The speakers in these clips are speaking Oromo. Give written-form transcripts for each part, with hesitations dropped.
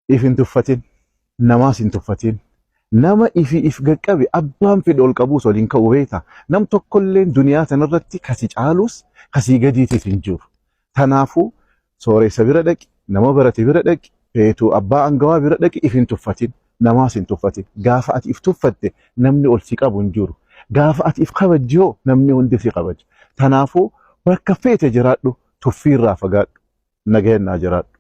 If hin tuffatin, namaas hin tuffatin. Nama ifi if gaqqabe abbaan fedhe ol qabuus ol hin ka'u beekta. Nam tokkolleen duniyaa tanarratti kasi caaluus kasii gadiitis hin jiru. Tanaafuu sooressa bira dhaqi, nama barate bira dhaqi, feetu abbaa angawaa bira dhaqi if hin tuffatin, namaas hin tuffatin. Gaafa ati if tuffatte namni ol si qabu hin jiru. Gaafa ati if kabajje hoo namni hundi si kabaja. Tanaafuu bakka feete jiraadhu tuffiirraa fagaadhu. Nagayan naa jiraadhu.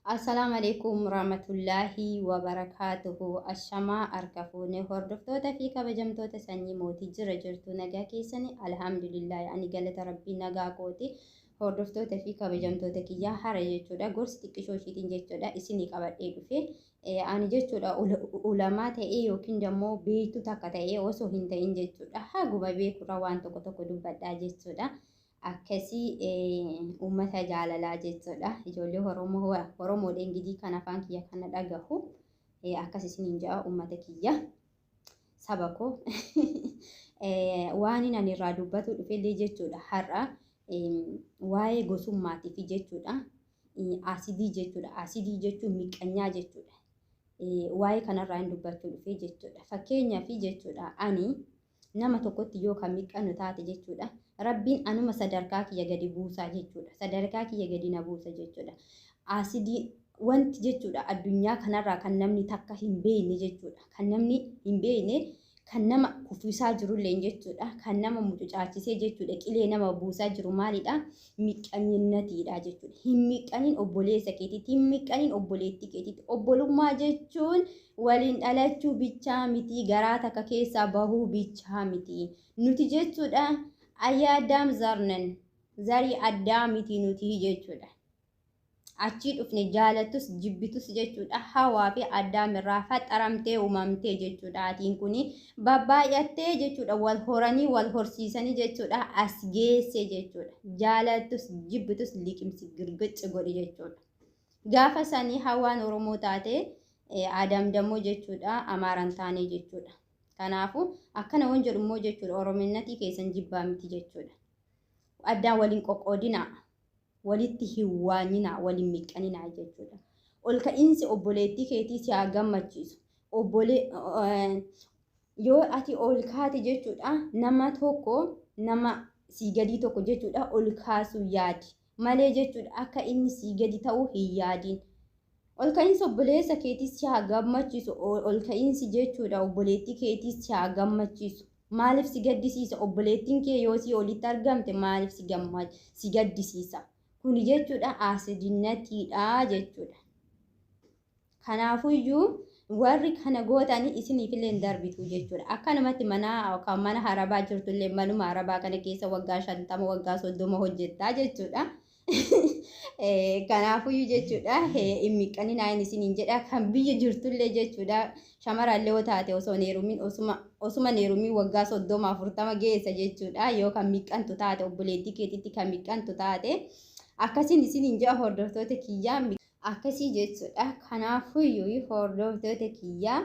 Assalaamu alaikum warahmatullaahi wabarakaatuhu. Ashamaa harka fuune hordoftoota fi kabajamtoota sanyii mootii jira jirtu nagaa keessani alhamdulillaahi ani galata rabbii nagaa kooti. Hordoftoota fi kabajamtoota kiyyaa hara jechuudha gorsi xiqqishoo ishiitiin jechuudha isinii qabadhee dhufe. Ani jechuudha ulamaa ta'ee yookiin immoo beektuu takka ta'ee osoo hin ta'in jechuudha haguma beekurraa waan tokko tokko dubbadhaa jechuudha. Akkasii uummata jaalalaa jechuudha. Ijoollee Oromoo Oromoodha ingidii kan afaan kiyya kana dhagahu. Akkas isiniin jedha uummata kiyya. Saba koo. Waan ani irraa dubbatu dhufellee jechuudha. Har'a waa'ee gosummaatiif jechuudha. Asidii jechuudha. Asidii jechuun miqqanyaa jechuudha. Waa'ee kanarraa hin dubbachuu dhufe jechuudha. Fakkeenyaaf jechuudha ani nama tokkotti yoo kan miqqannu taate jechuudha. Rabbiin anuma sadarkaa kiyya gadi buusaa jechuudha. Sadarkaa kiyya gadi na buusa jechuudha. Asidii wanti jechuudha addunyaa kanarraa kan namni takka hin beekne jechuudha. Kan namni hin beekne kan nama kuffisaa jirullee jechuudha. Kan nama mucucaachisee jechuudha. Qilee nama buusaa jiru maalidha? Miqqanyinnatiidha jechuudha. Hin miqqaniin obboleessa keetiitti, hin miqqaniin obboleettii keetiitti. Obbolummaa jechuun waliin dhalachuu bichaa miti, garaa takka keessaa bahuu bichaa miti. Nuti jechuudha ayyaa addaam zarnan zarii addaa miti nuti jechuudha. Achii dhufne jaalattus jibbitus jechuudha hawaa fi addaam irraa faxaramtee uumamtee jechuudha. Atiin kuni babbaay'attee jechuudha wal horanii wal horsiisanii jechuudha as geesse jechuudha. Jaalattus jibbitus liqimsi girgici godhi jechuudha. Gaafa sanii hawaan Oromoo taate Adam dammoo jechuudha Amaaran taanee jechuudha. Kanaafuu akkana wan jedhu immoo jechuudha Orominnatii keessan jibbaa miti jechuudha. Addaan waliin qoqqoodinaa. Walitti hin waanyinaa, wal hin miqqaninaa jechuudha. Ol ka'iinsi obboleettii keetii si haa gammachiisu. Obbolee yoo ati ol kaate jechuudha nama tokko nama sii gadii tokko jechuudha ol kaasuu yaadi. Malee jechuudha akka inni sii gadi ta'uu hin yaadin. Ol ka'iinsi obboleessa keetii si haa gammachiisu. Ol ka'iinsi jechuudha obboleettii keetii si haa gammachiisu. Maaliif si gaddisiisa? Obboleettiin kee yoo sii olitti argamte maaliif si si gaddisiisa? Kuni jechuudha asidinnatiidha jechuudha. Kanaafuyyuu warri kana gootanii isiniifillee hin darbitu jechuudha. Akkanumatti mana yookaan mana harabaa jirtullee manuma harabaa kana keessa waggaa 50 waggaa 30 hojjettaa jechuudha. Kanaafuyyuu jechuudha hin miqqaninaa inni isiniin jedha kan biyya jirtullee jechuudha shamarallee yoo taate osoo hin heerumin osuma hin heerumin waggaa 30 40 geessa jechuudha yoo kan miqqantu taate obboleettii keetitti kan miqqantu taate akkasiin isiniin jedha hordoftoota kiyyaa akkasii jechuudha. Kanaafuyyuu hordoftoota kiyyaa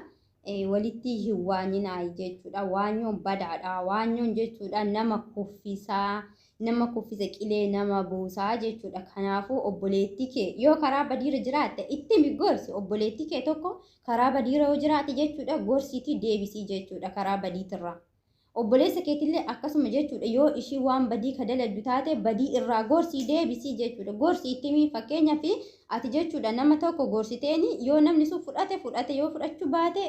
walitti hin waanyinaa jechuudha. Waanyoon badaadha. Waanyoon jechuudha nama kuffisaa, nama kuffisa qilee nama buusaa jechuudha. Kanaafuu obboleettii kee yoo karaa badiirra jiraatte itti himi gorsi. Obboleettii kee tokko karaa badiirra yoo jiraate jechuudha gorsiitii deebisii jechuudha karaa badiitirraa. Obboleessa keetillee akkasuma jechuudha yoo ishii waan badii ka dalagdu taate badii irraa gorsii deebisii jechuudha. Gorsi itti himi fakkeenyaaf ati jechuudha nama tokko gorsiteeni yoo namni sun fudhate fudhate yoo fudhachuu baate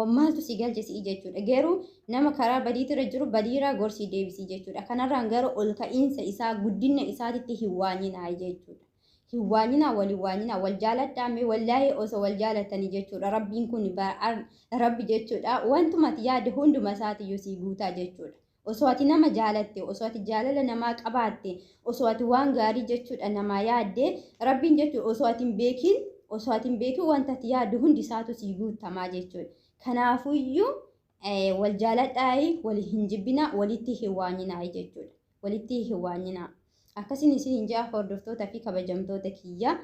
maaltu si galche si'i jechuudha. Garuu nama karaa badiitirra jiru badiirraa gorsii deebisii jechuudha. Kanarraan gara ol ka'iinsa isaa guddina isaatitti hin waanyinaa jechuudha. Hin waanyinaa wal hin waanyinaa wal jaaladhaa mee wallaahi osoo wal jaalattanii jechuudha rabbiin kun rabbi jechuudha wantuma ati yaadde hunduma isaatiyyuu sii guutaa jechuudha. Osoo ati nama jaalatte osoo ati jaalala namaa qabaatte osoo ati waan gaarii jechuudha namaa yaadde rabbiin jechuudha osoo ati hin beekin osoo ati hin beekin wanta ati yaadde hundi isaatu sii guutamaa jechuudha. Kanaafuyyuu wal jaaladhaayi wal hin jibbinaa walitti hin waanyinaayi jechuudha. Walitti hin waanyinaa. Akkasiin isin hin ja'a hordoftoota fi kabajamtoota kiyya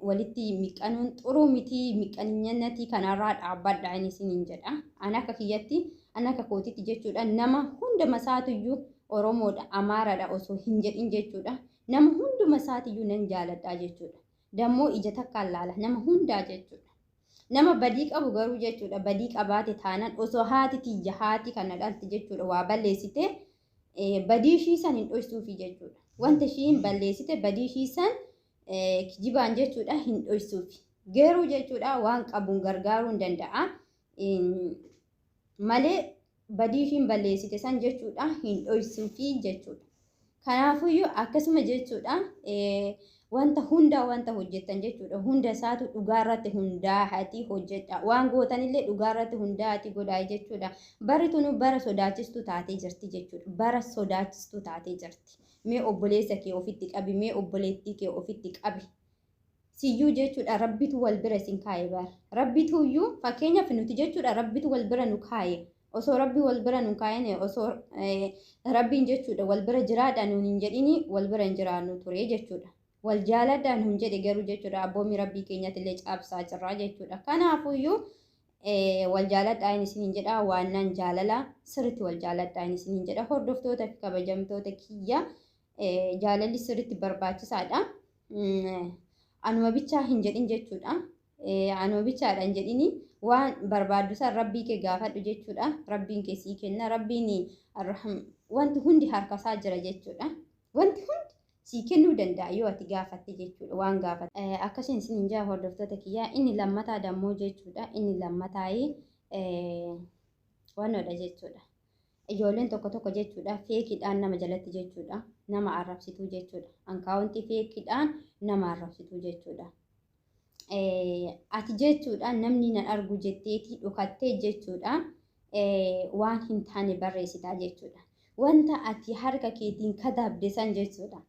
walitti miqqanuun xuruu miti miqqaninyanatii kanarraa dhaabbadha inni isin hin jedha. An akka kiyyatti an akka kootitti jechuudha nama hunduma isaatiyyuu Oromoodha Amaaraadha osoo hin jedhin jechuudha. Nama hunduma isaatiyyuu nan jaaladha jechuudha. Dammoo ija takkaan laala nama hundaa jechuudha. Nama badii qabu garuu jechuudha, badii qabaate taanaan, osoo haati tiyya, haati kana dhalti jechuudha, waa balleessite, badii ishii san hin dhoysuufi jechuudha. Wanta ishiin balleessite, badii ishii san kijibaan jechuudha hin dhoysuufi. Garuu jechuudha waan qabuun gargaaruu hin danda'a. Malee badii ishiin balleessite san jechuudha hin dhoysuufi jechuudha. Kanaafuyyuu akkasuma jechuudha, wanta hundaa wanta hojjettan jechuudha hunda isaatu dhugaarratti hundaa'atii hojjedha. Waan gootanillee dhugaarratti hundaa'atii godhaa jechuudha. Barri tunu bara sodaachistuu taatee jirti jechuudha. Bara sodaachistuu taatee jirti. Mee obboleessa kee ofitti qabi, mee obboleettii kee ofitti qabi. Siyyuu jechuudha Rabbitu wal bira isin kaa'e bara. Rabbituyyuu, fakkeenyaaf nuti jechuudha, Rabbitu wal bira nu kaa'e. Osoo Rabbi wal bira nu kaa'ine, osoo Rabbiin jechuudha wal bira jiraadha nuun hin jedhini, wal bira hin jiraannu ture jechuudha. Wal jaaladhaa nuun jedhe, garuu jechuudha abboomi Rabbii keenyatti illee caabsaa jirra jechuudha. Kanaafuyyuu wal jaaladhaa inni isiniin jedha, waannaan jaalala sirriitti wal jaaladhaa inni isiniin jedha. Hordoftoota fi kabajamtoota kiyya, jaalalli sirriitti barbaachisaadha. Anuma bichaa hin jedhin jechuudha. Anuma bichaadha hin jedhini, waan barbaaddu san Rabbii kee gaafadhu jechuudha. Rabbiin kee sii kenna. Rabbiin wanti hundi harkasaa jira jechuudha. Wanti hundi sii kennuu danda'a yoo ati gaafatte jechuudha, waan gaafatte. Akkasiin isin jaa hordoftoota kiyyaa, inni lammataa dammoo jechuudha. Inni lammataayii wannoodha jechuudha. Ijoolleen tokko tokko jechuudha feekiidhaan nama jalatti jechuudha nama arrabsituu jechuudha. Ankaawuntii feekiidhaan nama arrabsituu jechuudha. Ati jechuudha namni nan argu jetteetii dhokattee jechuudha waan hin taane barreessitaa jechuudha. Wanta ati harka keetiin katabde san jechuudha.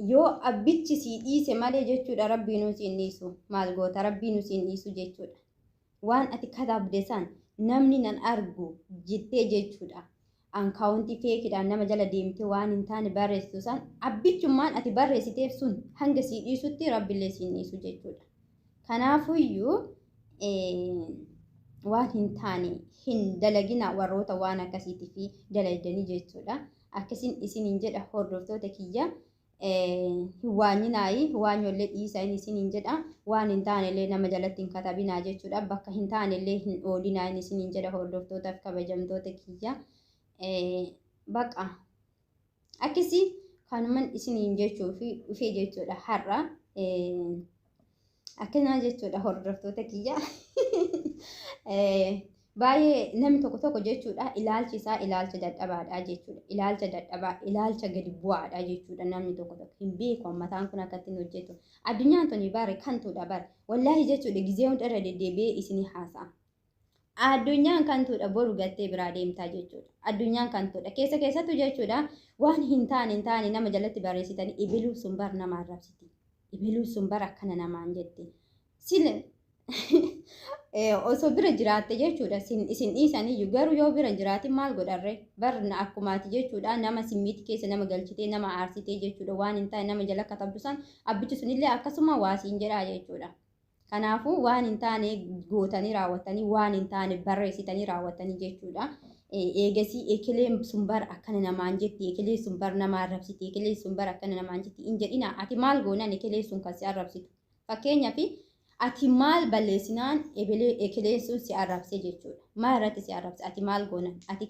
Yoo abbichi sii dhiise malee jechuudha, Rabbiinuu siin dhiisu, maal goota, Rabbiinuu siin dhiisu jechuudha. Waan ati katabde san namni nan argu jettee jechuudha. Ankaawuntii feekiidhaan nama jala deemtee waan hin taane barreessitu san, abbichummaan ati barreessiteef sun hanga sii dhiisutti Rabbiillee siin dhiisu jechuudha. Kanaafuyyuu waan hin taane hin dalagina, warroota waan akkasiitii fi dalaydanii jechuudha. Akkasiin isiniin jedha hordoftoota kiyya. Hin waanyinaayi, waanyollee dhiisaa inni isiniin jedha. Waan hin taanellee nama jalatti hin katabinaa jechuudha. Bakka hin taanellee hin oolinaa inni isiniin jedha, hordoftootaaf kabajamtoota kiyya. Baqa akkasii kanuman isiniin jechuu fi dhufee jechuudha har'a. Akkanaa jechuudha hordoftoota kiyya. Baay'ee namni tokko tokko jechuudha ilaalchi isaa ilaalcha dadhabaadha jechuudha. Ilaalcha dadhabaa, ilaalcha gadi bu'aadha jechuudha namni tokko tokko. Hin beeku mataan kun akka ittiin hojjetu. Addunyaan tuni bare kantuudha bare. Wallaahi jechuudha gizee hunda irra deddeebi'ee isinii haasa'a. Addunyaan kantuudha, boru gattee biraa deemtaa jechuudha. Addunyaan kantuudha. Keessa keessattuu jechuudha waan hin taane nama jalatti barreessitanii, ibiluu sun bar nama arrabsiti. Ibiluu sun bar akkana namaan jetti. Sile osoo bira jiraatte jechuudha isin dhiisaniyyuu, garuu yoo bira hin jiraatin maal godharre? Bar akkumaati jechuudha nama simmiiti keessa nama galchitee, nama aarsitee jechuudha, waan hin taane nama jala katabdu san, abbichi sunillee akkasuma waasiin jedhaa jechuudha. Kanaafuu waan hin taane gootanii raawwattanii, waan hin taane barreessitanii raawwattanii jechuudha. Eegasii ekileen sun bar akkana namaan jetti, ekileen sun bar nama arrabsiti, ekileen sun bar akkana namaan jetti hin jedhina. Ati maal goonan ekileen sun kan si arrabsitu? Fakkeenyaaf ati maal balleessinaan ekileen sun si arrabse jechuudha? Maal irratti si arrabse? Ati maal goonan? Ati